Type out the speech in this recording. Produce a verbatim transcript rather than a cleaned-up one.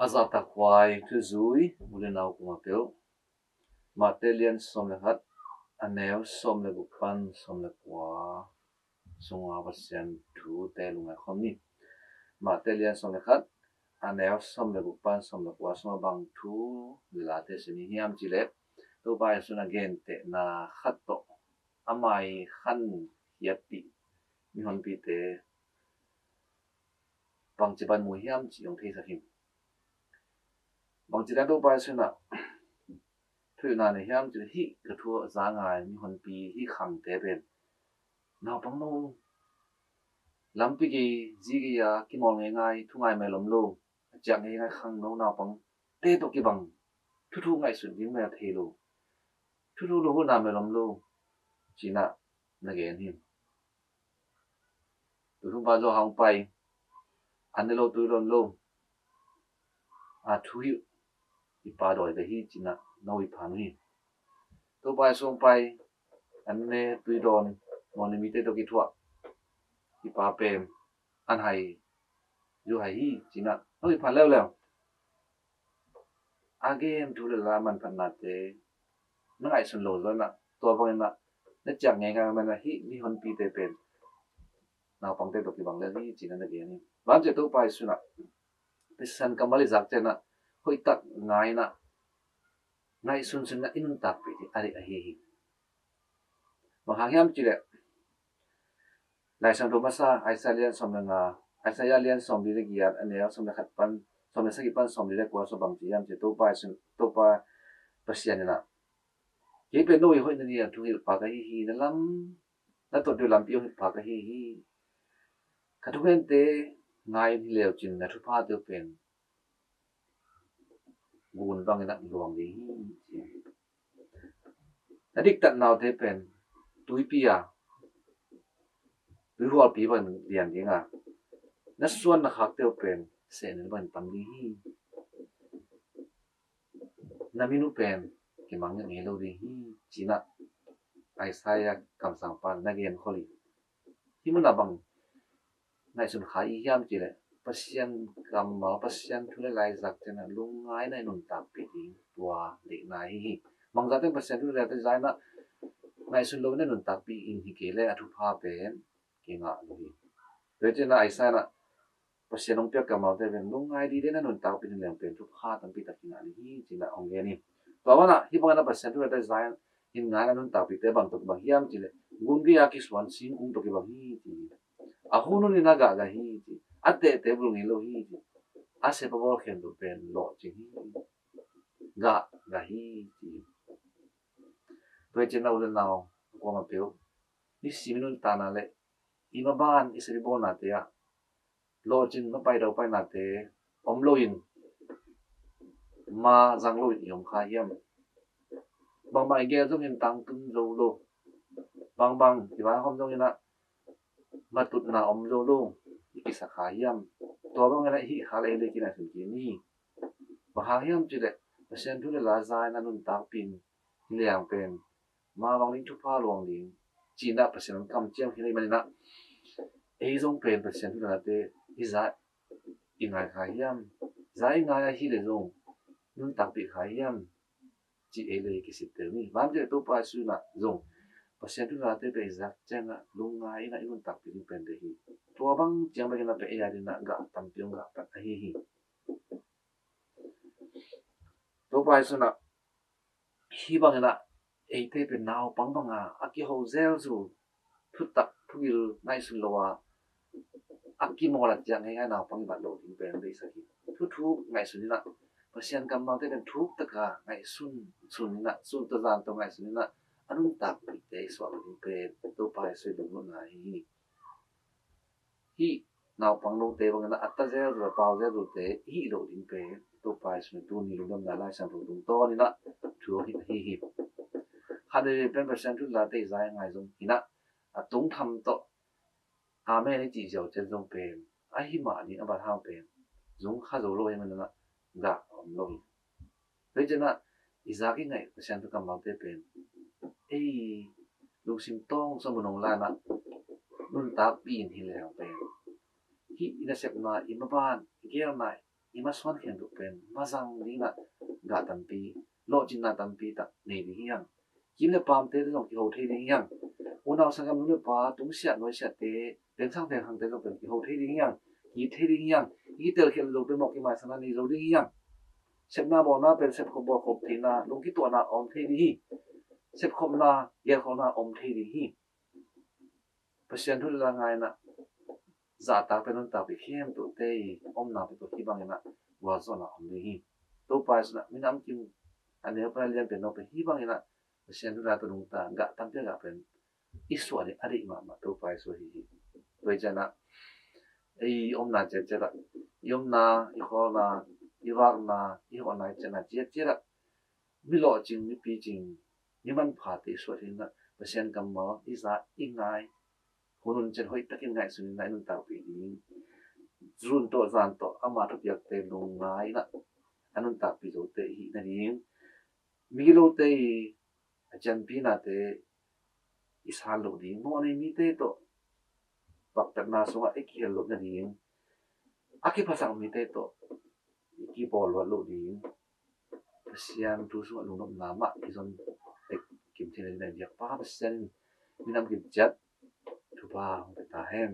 A zahtakhuai thuzui u le nau kuamah peuh, Mate lian sawm le khat, a neu sawm le guk pan sawm le kua sunga Pasian thute lungngai khawm ni. Mate lian sawm le khat, a neu sawm le guk pan sawm le kua sunga bang thu le late sim hiam cih leh, Topa Jesuh in a gentehna khat tawh ama ii khankhiatpih mihonpite bangci bang mu hiam cih hong theisak hi. Bangci dan Topa Jesuh in a thuhilhna nei hiam cih leh, hih ka thu a za ngai mihonpi, hih khangte pen naupang no, lampi gei, zi gei a kimawl ngeingai, thu ngai mel om lo, a ciah ngeingai khangno naupangte tawh kibang, thuthu ngaihsut ding mel thei lo, thuthu lunghulhna mel om lo, ci-in a na gen hi. Tuiphumpa Johan hong pai, an ne lo, tui dawn lo, a thuhilh i Pa dawi beh hi, ci-in a na ui phan uh hi. Topa Jesuh hong pai, an ne, tui dawn, mual ne mite tawh kithuah i Pa pen an hai, zu hai hi, ci-in a na ui phan leuleu. A gen thu le la manphatnate na ngaihsun lo zaw in a, tua bangin a na ciah ngeingai man a, hih mihonpite pen naupangte tawh kibang lel hi, ci-in a na gen hi. Bang hang hiam cih leh Topa Jesuh in a Pasian kammal i zak ciang a hoihtak ngai in a, ngaihsunsun in a i nuntakpih ding a deih ahi hi. Bang hang hiam cih leh Laisiangtho masa Isaiah lian sawm le nga, Isaiah lian sawmli le giat, a neu sawm le khat pan, sawm le sagih pan sawmli le kua sung bang ci hiam cih leh, Topa Jesuh, Topa Pasian in a, kei pen no ii hoihna ding a thuhilhpa ka hi hi, na lam, na tot ding lampi hong hilhpa ka hi hi. Ka thugente ngai in hi le uh cin, na thuphate uh pen gun bangin a luang ding hi, ci. Na diktatna uh te pen tuipi a, tuihualpi bangin lian ding a, na suan na khakte uh pen sehnel bangin tam ding hi. Na min uh pen kimang ngei lo ding hi, ci-in a Isaiah kamsangpa in na gen khol hi. Hih mun ah bang ngaihsun kha i hiam cih leh, Pasian kammal, Pasian thu le la i zak ciang a lungngai in a i nuntakpih ding, tua deihna ahi hi. Bangzah teng Pasian thu le la i zak in a ngaihsun lo in a nuntakpih in hi kei leh, a thupha pen kingah lo hi. Tua hi ciang a Isaiah in a Pasian hong piak kammalte pen lungngai dide in a nuntakpih in leng pen thupha tampi tak kingah ding hi, ci-in a hong gen hi. Tua banah hih bangin a Pasian thu le la i zak in, in ngai in a nuntakpihte bang tawh kibang hiam cih leh, gun gei a kisuan singkung tawh kibang hi, ci hi. A hun hun in a gahgah hi, ci. A tehte bul ngei lo hi, ci. A sep a bawl khempeuh pen lawhcing hi, gahgah hi, ci hi. Tua hi ciang a u le nau kuamah peuh, nisim i nuntakna le i maban i sep i bawlnate ah lawhcing, mapai daupainate om loin, ma zang loin i om kha hiam? Bangbang i gel zongin tangtun zo lo, bangbang i vai hawm zongin a matutna om zo lo i kisa kha hiam? Tua bangin a i hih kha leh ei le kingaihsun kik ni. Bang hang hiam cih leh Pasian thu le la za in a nuntakpih in hi leng pen ma bang ding, thupha luang ding, ci-in a Pasian hong kamciam khin ahih manin a, ei zong pen Pasian thu le late i za i ngai kha hiam? Za i ngai ahi leh zong nuntakpih kha hiam, cih ei le kisittel ni. Bang hang hiam cih leh Topa Jesuh in a zong Pasian thu le late pen i zak ciang a lungngai in a i nuntakpih ding pen deih hi. Tua bang ciang bek in a pen ei a ding in a gah tampi hong gah pan ahi hi. Topa Jesuh in a hih bangin a eite pen naupang bang a, a kiho zelzul, thutak thugil ngaihsun lo a, a kimawl a ciah ngeingai naupang i bat loh ding pen deihsak hi. Thuthuk ngaihsun in a, Pasian kammalte pen thuk tak a ngaihsun, sun in a, sun tawh zan tawh ngaihsun in a, a nuntakpihte i suah loh ding pen Topa Jesuh i lunglutna ahi hi. Hih naupang note bangin a, a ta zelzul, a pau zelzulte i hih loh ding pen Topa Jesuh in tuni lungdamna Laisiangtho tungtawn in a thu hong hilh ahi hi. Khat veivei pen Pasian thu le late i za i ngai zong hi in a, a tungtham tawh amen i cih ziau ciang zong pen ahi mah ding, a bat hang pen zung kha zo lo ahih manin a gah a om lo hi. Tua hi ciang a i zak i ngaih Pasian thu kammalte pen ei lungsim tawng sung mun hong la in a nuntakpih in hi leng pen hih i nasepna, i maban, i geelna, i masuan khempeuh pen mazang dingin ah gah tampi, lawhcinna tampi tak nei ding hi hang. Kim le paamte zong kiho thei ding hi hang. Unau sanggam nu le pa tungsiah nuaisiahte, tengsang tengkhangte zong pen kiho thei ding hi hang. Ki thei ding hi hang. I kitelkhial lo pen mawh kimaisanna nei zo ding hi hang. Sepna bawlna pen sepkhop bawlkhop theihna, lungkituahna a om thei ding hi. Sepkhopna, gelkhopna a om thei ding hi. Pasian thu le la ngaina, zahtakte nuntakpih khempeuhte i omna pen tua hi bangin ah gualzawhna om ding hi. Topa Jesu in ah minam kim a neu pan a lian pen no pen hi bangin ah Pasian thu le la tua nungta gah tampi a gah pen i suah ding a deih mahmah Topa Jesu ahi hi. Tua hi ciangin ah i omna ciatciat ah, i omna, i khawlna, i vakna, i hawhna, i ciatna ciatciat ah mi lawhcing, mi picing, mi manphate i suah dingin ah Pasian kammal i za, i ngai, hun hun ciang hoih takin ngaihsun in ah i nuntakpih ding. Zun tawh zan tawh ama thupiakte lungngai in ah a nuntakpih zote i hih nading, migilote i a cianpinate i san loh ding, mawhnei mite tawh paktatna sungah i kihel loh nading, a kiphasak mite tawh i kibawl luat loh ding, Pasian thu sungah lungnopna mah i zon tek kim thei nading, biakpa Pasian in minam kim ciat thupha hong pia ta hen.